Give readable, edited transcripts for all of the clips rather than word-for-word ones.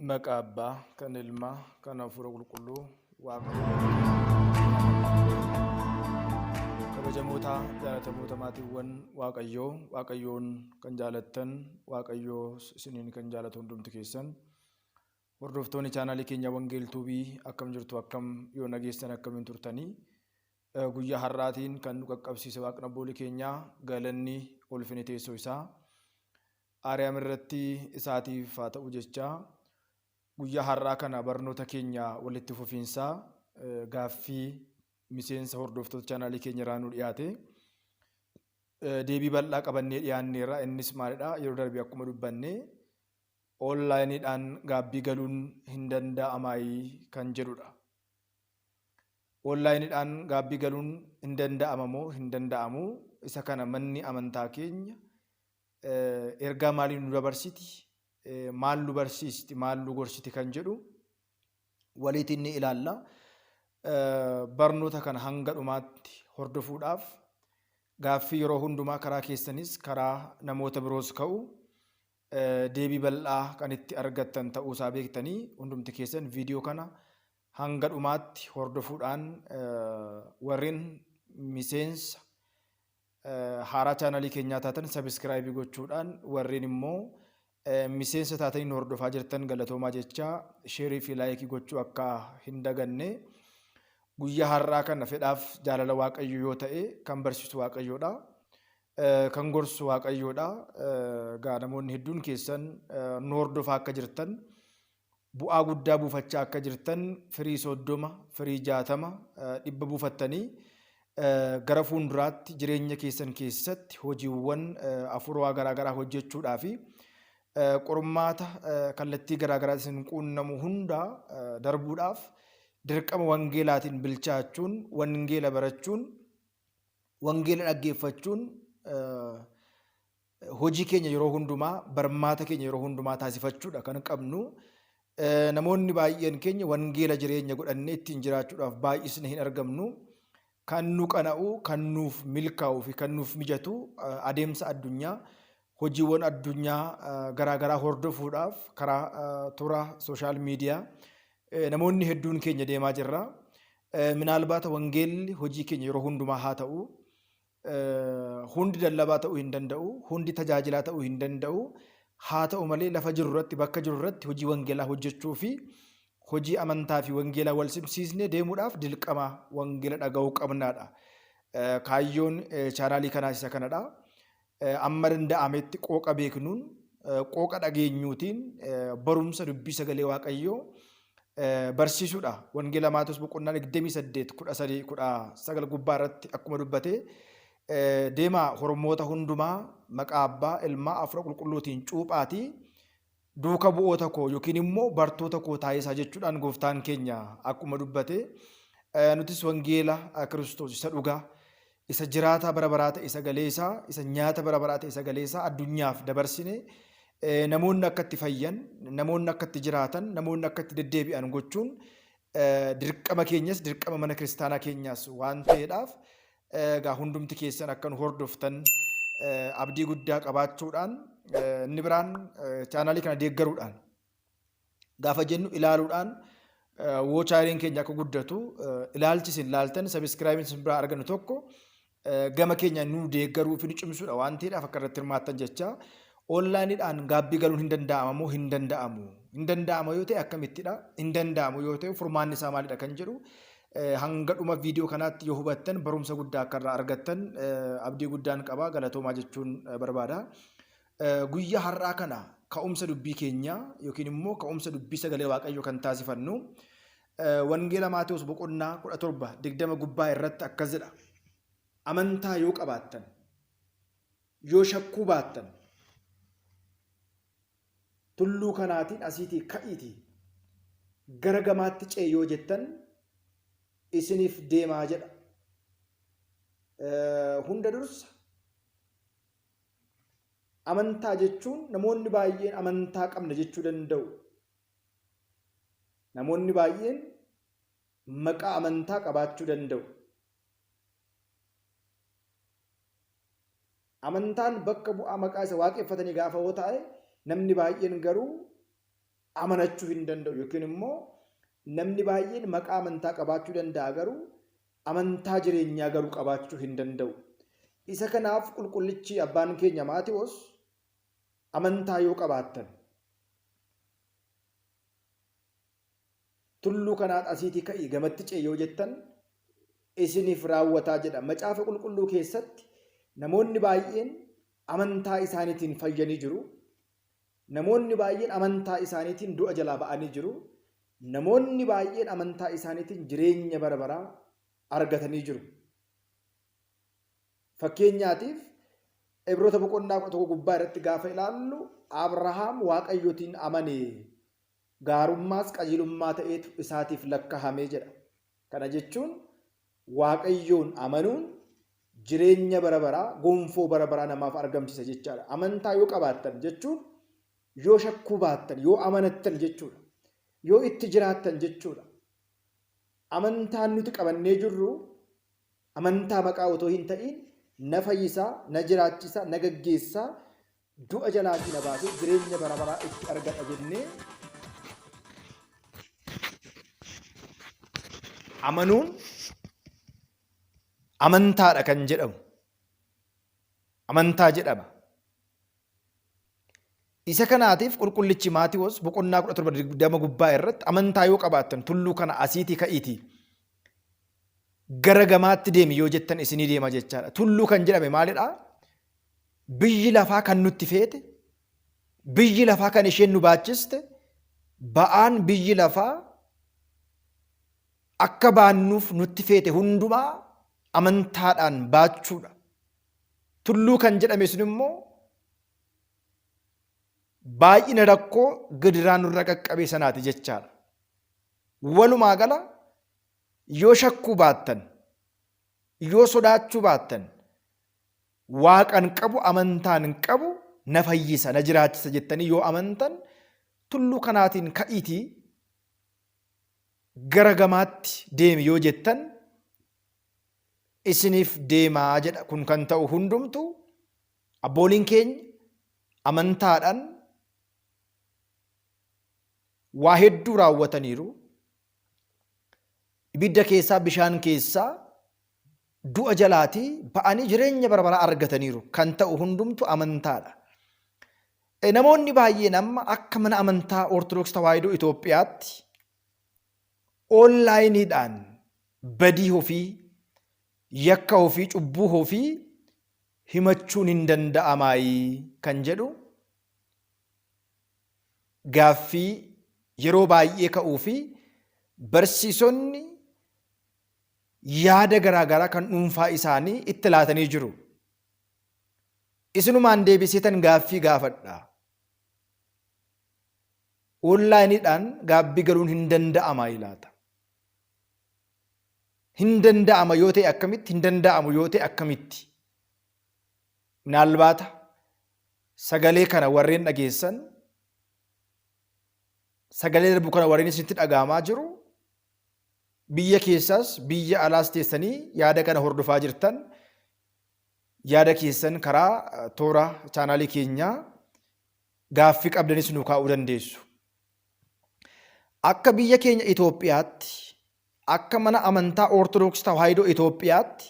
Maqaa Abbaa, kan Ilmaa, kan Hafuura Qulqulluu, Waaqa Kabajamoota jaalatamoota maatiiwwan Waaqayyoo, Waaqayyoon kan jaalattan, Waaqayyoo isiniin kan jaalatu hundumti keessan. Hordoftoonni chaanaalii keenya Wangeel Tuubii akkam jirtu, akkam yoo nageessan, akkamiin turtanii? Guyyaa har'aatiin kan nu qaqqabsiise Waaqni abboolii keenyaa galanni ulfini teessoo isaa Aariyaam irratti isaatiif haa ta'u jechaa, guyyaa har'aa kana barnoota keenya walitti fufiinsaa gaaffii miseensa hordoftoota chaanaalii keenya irraa nu dhiyaate deebii bal'aa qabannee dhiyaanneerra. Innis maalidha? Yeroo darbe akkuma dubbanne onlaayiniidhaan gaabbii galuun hin danda'amaayii kan jedhudha. Onlaayiniidhaan gaabbii galuun hin danda'ama moo hin danda'amu? Isa kana manni amantaa keenya ergaa maalii nu dabarsiti, maal nu barsiisti, maal nu gorsiti kan jedhu waliitiin ni ilaalla. Barnoota kana hanga dhumaatti hordofuudhaaf gaaffii yeroo hundumaa karaa keessanis karaa namoota biroos ka'u deebii bal'aa kan itti argattan ta'uusaa beektanii hundumti keessan viidiyoo kana hanga dhumaatti hordofuudhaan, warreen miseensa haaraa chaanalii keenyaa taatan sabiskiraayibii gochuudhaan, warreen immoo miseensa taatanii nu hordofaa jirtan galatoomaa jechaa, sheerii fi laayikii gochuu akka hin daganne. Guyyaa har'aa kana fedhaaf jaalala Waaqayyo yoo ta'e, kan barsiisu Waaqayyoodha. Kan gorsu Waaqayyoodha. Gaa namoonni hedduun keessan nu hordofaa akka jirtan, bu'aa guddaa buufachaa akka jirtan, firii 30, firii 60, 100 buufattanii gara fuulduraatti jireenya keessan keessatti hojiiwwan afuurawaa garaagaraa hojjechuudhaa fi qormaata kallattii garaagaraa isin quunnamu hundaa darbuudhaaf dirqama wangeelaatiin bilchaachuun, wangeela barachuun, wangeela dhaggeeffachuun hojii keenya yeroo hundumaa, barmaata keenya yeroo hundumaa taasifachuudha kan qabnu. Namoonni baay'een keenya wangeela jireenya godhannee ittiin jiraachuudhaaf baay'isne hin argamnu. Kan nu qana'u, kan nuuf milkaa'uu fi kan nuuf mijatu adeemsa addunyaa, hojiiwwan addunyaa garaagaraa hordofuudhaaf karaa toora sooshaal miidiyaa namoonni hedduun keenya deemaa jirra. Minaalbaata wangeelli hojii keenya yeroo hundumaa haa ta'u. Hundi lallabaa ta'uu hin danda'u, hundi tajaajilaa ta'uu hin danda'u. Haa ta'u malee lafa jiru irratti, bakka jiru irratti hojii wangeelaa hojjechuu fi hojii amantaa fi wangeelaa wal simsiisnee deemuudhaaf dirqama wangeela dhaga'uu qabnaadha. Kaayyoon chaanaalii kanaas isa kanadha. Amma danda'ametti qooqa beeknuun, qooqa dhageenyuutiin barumsa dubbii sagalee Waaqayyoo barsiisuudha. Wangeela Maatewos boqonnaa 28 13 19 gubbaa irratti akkuma dubbate, deemaa hormoota hundumaa maqaa Abbaa, Ilmaa, Hafuura Qulqulluutiin cuuphaatii duuka bu'oota koo yookiin immoo bartoota koo taasisaa jechuudhaan gooftaan keenya akkuma dubbate, nutis wangeela Kiristoos isa dhugaa, isa jiraataa bara baraa ta'e, sagalee isaa isa nyaata bara baraa ta'e, sagalee isaa addunyaaf dabarsine namoonni akka itti fayyan, namoonni akka itti jiraatan, namoonni akka itti deddeebi'an gochuun dirqama keenyas, dirqama mana kiristaanaa keenyaas waan ta'eedhaaf, egaa hundumti keessan akka nu hordoftan abdii guddaa qabaachuudhaan, inni biraan chaanaalii kana deeggaruudhaan gaafa jennu ilaaluudhaan woochaayiriin keenya akka guddatu, ilaalchi isin ilaaltan, sabiskiraayibiin isin biraa argannu tokko gama keenya nu deeggaruu fi nu cimsuudha waan ta'eedhaaf akka irratti hirmaattan jecha, onlaayiniidhaan gaabbii galuun hin danda'ama moo hin danda'amu? Hin danda'ama yoo ta'e akkamittidha? Hin danda'amu yoo ta'e furmaanni isaa maalidha kan jedhu hanga dhuma viidiyoo kanaatti yoo hubattan barumsa guddaa akka irraa argattan abdii guddaan qaba. Galatoomaa jechuun barbaada. Guyyaa har'aa kana ka'umsa dubbii keenyaa yookiin immoo ka'umsa dubbii sagalee Waaqayyoo kan taasifannu Wangeela Maatewos boqonnaa 17 20 gubbaa irratti akkas jedha. Amantaa yoo qabaattan, yoo shakkuu baattan, tulluu kanaatiin asiitii ka'iitii gara gamaatti ce'i yoo jettan isiniif deemaa jedha. Hunda dursa amantaa jechuun, namoonni baay'een amantaa qabna jechuu danda'u. Namoonni baay'een maqaa amantaa qabaachuu danda'u. Amantaan bakka bu'aa maqaa isa waaqeffatanii gaafa yoo ta'e, namni baay'een garuu amanachuu hin danda'u yookiin immoo namni baay'een maqaa amantaa qabaachuu danda'a garuu amantaa jireenyaa garuu qabaachuu hin danda'u. Isa kanaaf qulqullichi abbaan keenya Maatiwoos amantaa yoo qabaattan tulluu kanaan asiitii ka'ii gamatti ce'i yoo jettan isiniif raawwataa jedha. Macaafa qulqulluu keessatti namoonni baay'een amantaa isaaniitiin fayyanii jiru. Namoonni baay'een amantaa isaaniitiin du'a jalaa ba'anii jiru. Namoonni baay'een amantaa isaaniitiin jireenya bara baraa argatanii jiru. Fakkeenyaatiif Ibroota boqonnaa 11 gubbaa irratti gaafa ilaallu Abrahaam Waaqayyotiin amane gaarummaas qajeelummaa ta'eetu isaatiif lakkaa'ame jedha. Kana jechuun Waaqayyoon amanuun jireenya bara baraa, gonfoo bara baraa namaaf argamsiisa jechaadha. Amantaa yoo qabaattan jechuun yoo shakkuu baattan, yoo amanattan jechuudha. Yoo itti jiraattan jechuudha. Amantaan nuti qabannee jirru amantaa maqaa otoo hin ta'iin na fayyisaa, na jiraachisaa, na gaggeessaa, du'a jalaatii na baasee jireenya bara baraa itti argadha jennee amanuun amantaadha kan jedhamu. Amantaa jedhama. Isa kanaatiif qulqullichi Maatiwoos boqonnaa 17 gubbaa irratti amantaa yoo qabaattan tulluu kana asiitii ka'iitii gara gamaatti deemi yoo jettan isinii deema jechaadha. Tulluu kan jedhame maalidha? Biyyi lafaa kan nutti feete, biyyi lafaa kan isheen nu baachiste, ba'aan biyyi lafaa akka baannuuf nutti feete hundumaa amantaadhaan baachuudha. Tulluu kan jedhame sun immoo baay'ina rakkoo gidiraa nurra qaqqabee sanaati jechaadha. Walumaa gala yoo shakkuu baattan, yoo sodaachuu baattan, Waaqan qabu amantaan qabu na fayyisa, na jiraachisa jettanii yoo amantan tulluu kanaatiin ka'iitii gara gamaatti deemi yoo jettan isiniif deemaa jedha. Kun kan ta'u hundumtu abbooliin keenya amantaadhaan waa hedduu raawwataniiru. Ibidda keessaa, bishaan keessaa, du'a jalaatii ba'anii jireenya bara baraa argataniiru. Kan ta'u hundumtu amantaadha. Namoonni baay'een amma akka mana amantaa Ortodoks Tawaahidoo Itoophiyaatti onlaayiniidhaan badii ofii, yakka ofii, cubbuu ofii himachuun hin danda'amaayii kan jedhu gaaffii yeroo baay'ee ka'uu fi barsiisonni yaada garaa garaa kan dhuunfaa isaanii itti laatanii jiru. Isinumaan deebiseetan gaaffii gaafadha. Onlaayiniidhaan gaabbii galuun hin danda'amaa laata? Hin danda'ama yoo ta'e akkamitti? Hin danda'amu yoo ta'e akkamitti? Minaalbaata sagalee kana warreen dhageessan sagalee darbu kana warreen isinitti dhaga'amaa jiru biyya keessaas biyya alaas teessanii yaada kana hordofaa jirtan yaada keessan karaa toora chaanaalii keenyaa gaaffii qabdanis nu kaa'uu dandeessu. Akka biyya keenya Itoophiyaatti akka mana amantaa Ortodoksii Tawaahidoo Itoophiyaatti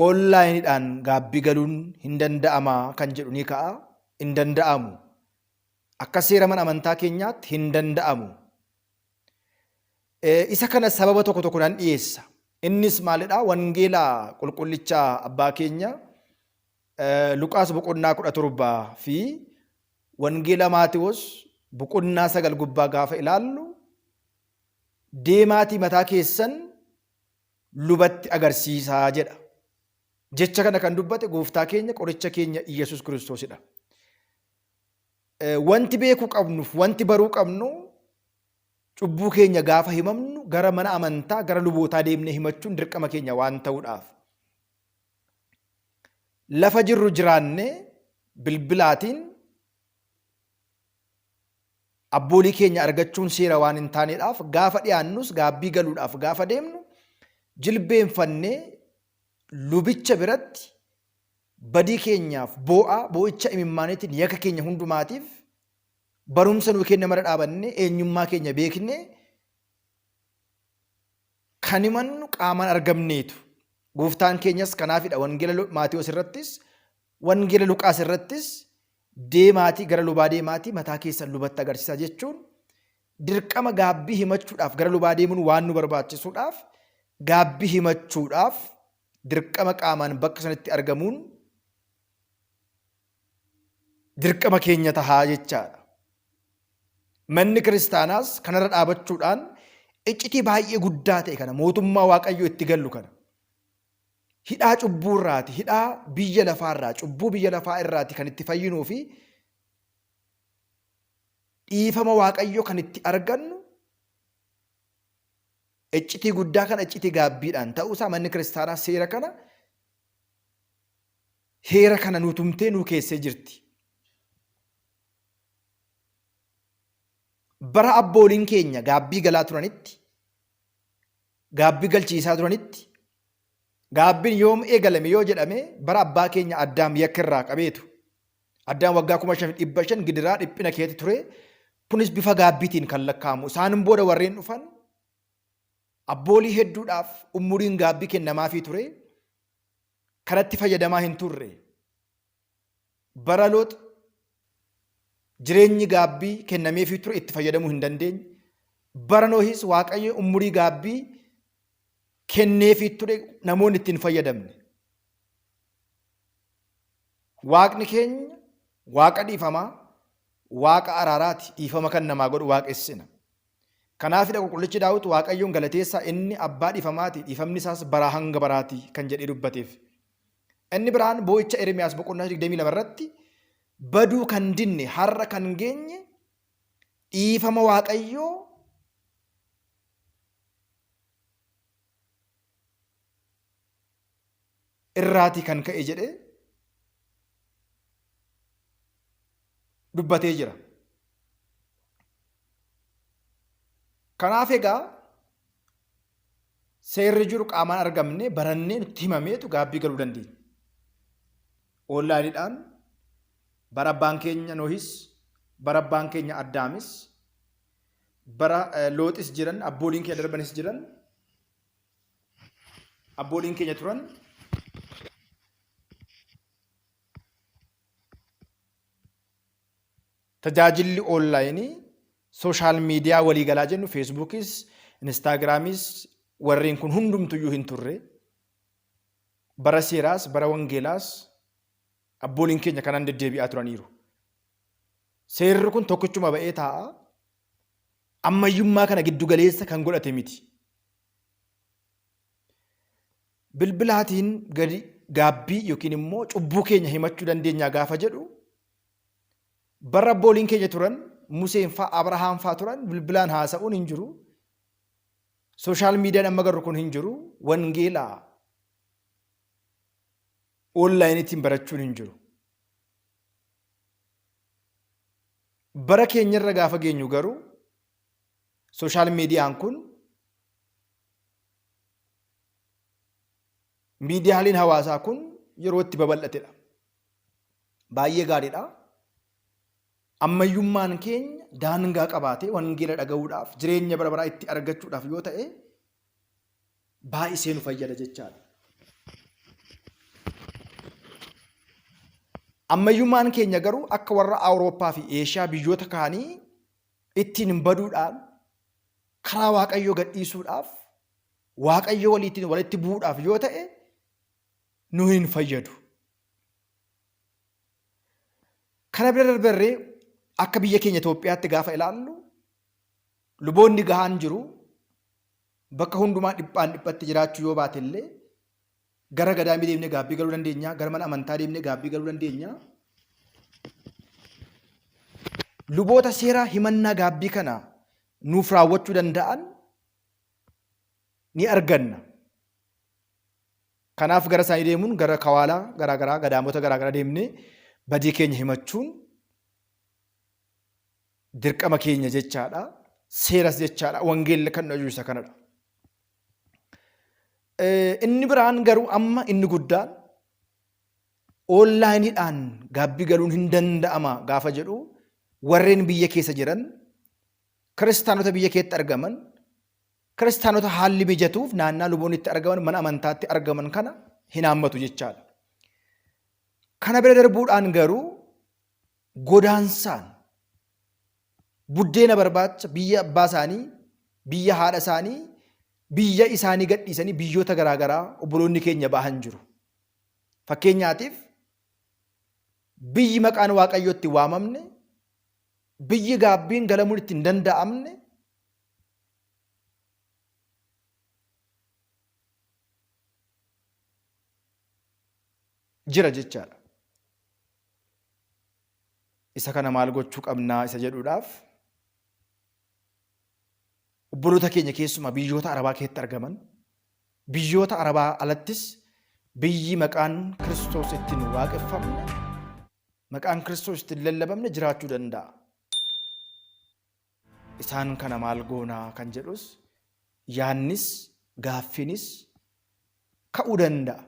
onlaayiniidhaan gaabbii galuun hin danda'ama kan jedhu ni ka'a. Hin danda'amu. Akka seera mana amantaa keenyaatti hin danda'amu. Isa kana sababa tokko tokko nan dhiyeessa. Innis maalidha? Wangeela qulqullicha abbaa keenya Luqaas boqonnaa 17 fi Wangeela Maatiwoos boqonnaa 9 gubbaa gaafa ilaallu deemaatii mataa keessan lubatti agarsiisaa jedha. Jecha kana kan dubbate gooftaa keenya qoricha keenya Iyyasuus Kiristoosidha. Wanti beekuu qabnuuf wanti baruu qabnu cubbuu keenya gaafa himamnu gara mana amantaa gara lubootaa deemnee himachuun dirqama keenya waan ta'uudhaaf. Lafa jirru jiraannee bilbilaatiin abboolii keenya argachuun seera waan hin taaneedhaaf gaafa dhiyaannus gaabbii galuudhaaf gaafa deemnu jilbeenfannee lubicha biratti badii keenyaaf boo'aa boo'icha imimmaaniitiin yakka keenya hundumaatiif Barumsa nuu kennamarra dhaabanne eenyummaa keenya beekne kan himannu qaamaan argamneetu. Gooftaan keenyas kanaafidha wangeela Maatewos irrattis wangeela Luqaas irrattis deemaatii gara lubaa deemaatii mataa keessan lubatti agarsiisaa jechuun dirqama gaabbii himachuudhaaf gara lubaa deemuun waan nu barbaachisuudhaaf gaabbii himachuudhaaf dirqama qaamaan bakka sanatti argamuun dirqama keenya tahaa jechaadha. Manni kiristaanaas kanarra dhaabachuudhaan iccitii baay'ee guddaa ta'e kana mootummaa Waaqayyoo itti gallu kana hidhaa cubbuu irraati, hidhaa biyya lafaa irraa, cubbuu biyya lafaa irraati kan itti fayyinuu fi dhiifama Waaqayyoo kan itti argannu iccitii guddaa kana iccitii gaabbiidhaan ta'uusaa manni kiristaanaa seera kana heera kana nuu tumtee nuu keessee jirti. Bara abbooliin keenya gaabbii galaa turanitti, gaabbii galchiisaa turanitti, gaabbiin yoom eegalame yoo jedhame bara abbaa keenya Addaam yakka irraa qabeetu. Addaam waggaa 5500 gidiraa dhiphina keetti ture. Kunis bifa gaabbiitiin kan lakkaa'amu. Isaan booda warreen dhufan abboolii hedduudhaaf umuriin gaabbii kennamaafii ture. Kanatti fayyadamaa hin turre. Bara Loox jireenyi gaabbii kennameefii ture itti fayyadamuu hin dandeenye. Bara Nohis Waaqayyo umurii gaabbii kenneefii ture namoonni itti hin fayyadamne. Waaqni keenya Waaqa dhiifamaa, Waaqa araaraati. Dhiifama kan namaa godhu waaqessina. Kanaafidha qulqullichi Daawit Waaqayyoon galateessaa inni abbaa dhiifamaati, dhiifamni isaas baraa hanga baraati kan jedhee dubbateef. Inni biraan boo'icha Ermiyaas boqonnaa 22 irratti baduu kan dinne har'a kan geenye dhiifama Waaqayyoo irraatii kan ka'e jedhee dubbatee jira. Kanaaf egaa seerri jiru qaamaan argamne barannee nutti himameetu gaabbii galuu dandeenya. Oonlaayiniidhaan bara abbaan keenya Nohis, bara abbaan keenya Addaamis, bara Looxis jiran, abbooliin keenya darbanis jiran, abbooliin keenya turan Tajaajilli oonlaayinii sooshaal miidiyaa waliigalaa jennu Feesbuukis, Inistaagiraamis warreen kun hundumtuyyuu hin turre. Bara seeraas, bara wangeelaas abbooliin keenya kanaan deddeebi'aa turaniiru. Seerri kun tokkichuma ba'ee taa'a. Ammayyummaa kana giddu galeessa kan godhate miti. Bilbilaatiin gadi gaabbii yookiin immoo cubbuu keenya himachuu dandeenyaa gaafa jedhu Barra abbooliin keenya turan Museen faa Abrahaam faa turan bilbilaan haasa'uun hin jiru. Sooshaal miidiyaan amma garru kun hin jiru. Wangeela oonlaayiniitiin barachuun hin jiru. Bara keenyarra gaafa geenyu garuu sooshaal miidiyaan kun miidiyaaleen hawaasaa kun yeroo itti babal'atedha. Baay'ee gaariidha. Ammayyummaan keenya daangaa qabaatee wangeela dhaga'uudhaaf jireenya bara baraa itti argachuudhaaf yoo ta'e baay'isee nu fayyada jechaadha. Ammayyummaan keenya garuu akka warra Awurooppaa fi Eeshiyaa biyyoota kaanii ittiin baduudhaan karaa Waaqayyoo gadhiisuudhaaf Waaqayyo waliitiin walitti bu'uudhaaf yoo ta'e nu hin fayyadu. Kana bira darberree akka biyya keenya Itoophiyaatti gaafa ilaallu luboonni gahaan jiru bakka hundumaa dhiphaan dhiphatti jiraachuu yoo baate illee gara gadaamii deemnee gaabbii galuu dandeenya, gara mana amantaa deemnee gaabbii galuu dandeenya. Luboota seera himannaa gaabbii kana nuuf raawwachuu danda'an ni arganna. Kanaaf gara isaanii deemuun gara kawaalaa garaa garaa gadaamota garaa garaa deemnee badii keenya himachuun dirqama keenya jechaadha. Seeras jechaadha. Wangeelli kan nu ajaju isa kanadha. Inni biraan garuu amma inni guddaan oonlaayiniidhaan gaabbii galuun hin danda'ama gaafa jedhu Warreen biyya keessa jiran, kiristaanota biyya keetti argaman, kiristaanota haalli mijatuuf naannaa luboonni itti argaman mana amantaatti argaman kana hin haammatu jechaadha. Kana bira darbuudhaan garuu godaansaan buddeena barbaacha biyya abbaa isaanii, biyya haadha isaanii, biyya isaanii gadhiisanii biyyoota garaagaraa obboloonni keenya bahan jiru. Fakkeenyaatiif biyyi maqaan Waaqayyoo itti waamamne, biyyi gaabbiin galamuun itti hin danda'amne, jira jechaadha. Isa kana maal gochuu qabnaa isa jedhuudhaaf obboloota keenya keessumaa biyyoota Arabaa keessatti argaman biyyoota Arabaa alattis biyyi maqaan Kiristoos ittiin waaqeffamne maqaan Kiristoos ittiin lallabamne jiraachuu danda'a. Isaan kana maal goonaa kan jedhus yaannis gaaffiinis ka'uu danda'a.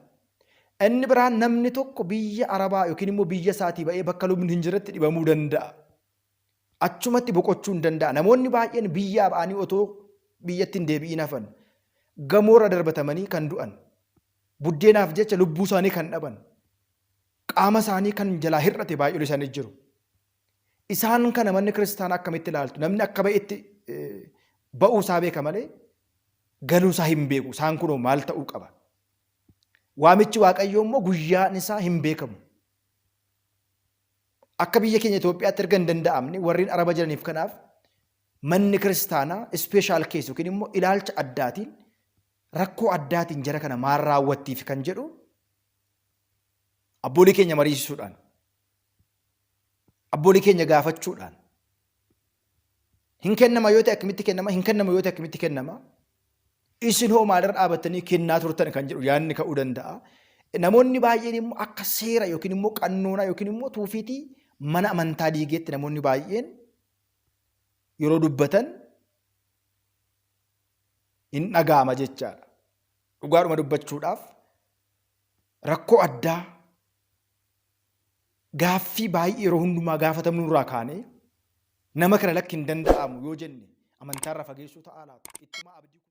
Inni biraan namni tokko biyya Arabaa yookiin immoo biyya isaatii ba'ee bakka lubni hin jirretti dhibamuu danda'a. Achumatti boqochuu hin danda'a. Namoonni baay'een biyyaa ba'anii otoo biyyatti hin deebi'iin hafan. Gamoorra darbatamanii kan du'an. Buddeenaaf jecha lubbuu isaanii kan dhaban. Qaama isaanii kan jalaa hir'ate baay'een isaanii jiru. Isaan kana manni kiristaanaa akkamitti ilaaltu? Namni akka ba'etti ba'uu isaa beeka malee galuu isaa hin beeku. Isaan kunoo maal ta'uu qaba? Waamichi Waaqayyoo immoo guyyaan isaa hin beekamu. Akka biyya keenya Itoophiyaatti erga hin danda'amne warreen Araba jiraniif kanaaf manni kiristaanaa ispeeshaal kees yookiin immoo ilaalcha addaatiin rakkoo addaatiin jara kana maal raawwattiif kan jedhu abboolii keenya mariisisuudhaan abboolii keenya gaafachuudhaan hin kennama yoo ta'e akkamitti kennama hin kennama yoo ta'e akkamitti kennama isin hoo maalirra dhaabattanii kennaa turtan kan jedhu yaadni ka'uu danda'a. Namoonni baay'een immoo akka seera yookiin immoo qannoonaa yookiin immoo tuufiitii mana amantaa diigeetti namoonni baay'een yeroo dubbatan hin dhaga'ama jechaadha. Dhugaadhuma dubbachuudhaaf rakkoo addaa gaaffii baay'ee yeroo hundumaa gaafatamnu irraa kaanee nama kana lakki hin danda'amu yoo jenne amantaarraa fageessuu ta'aa laata? Ittumaa abdii.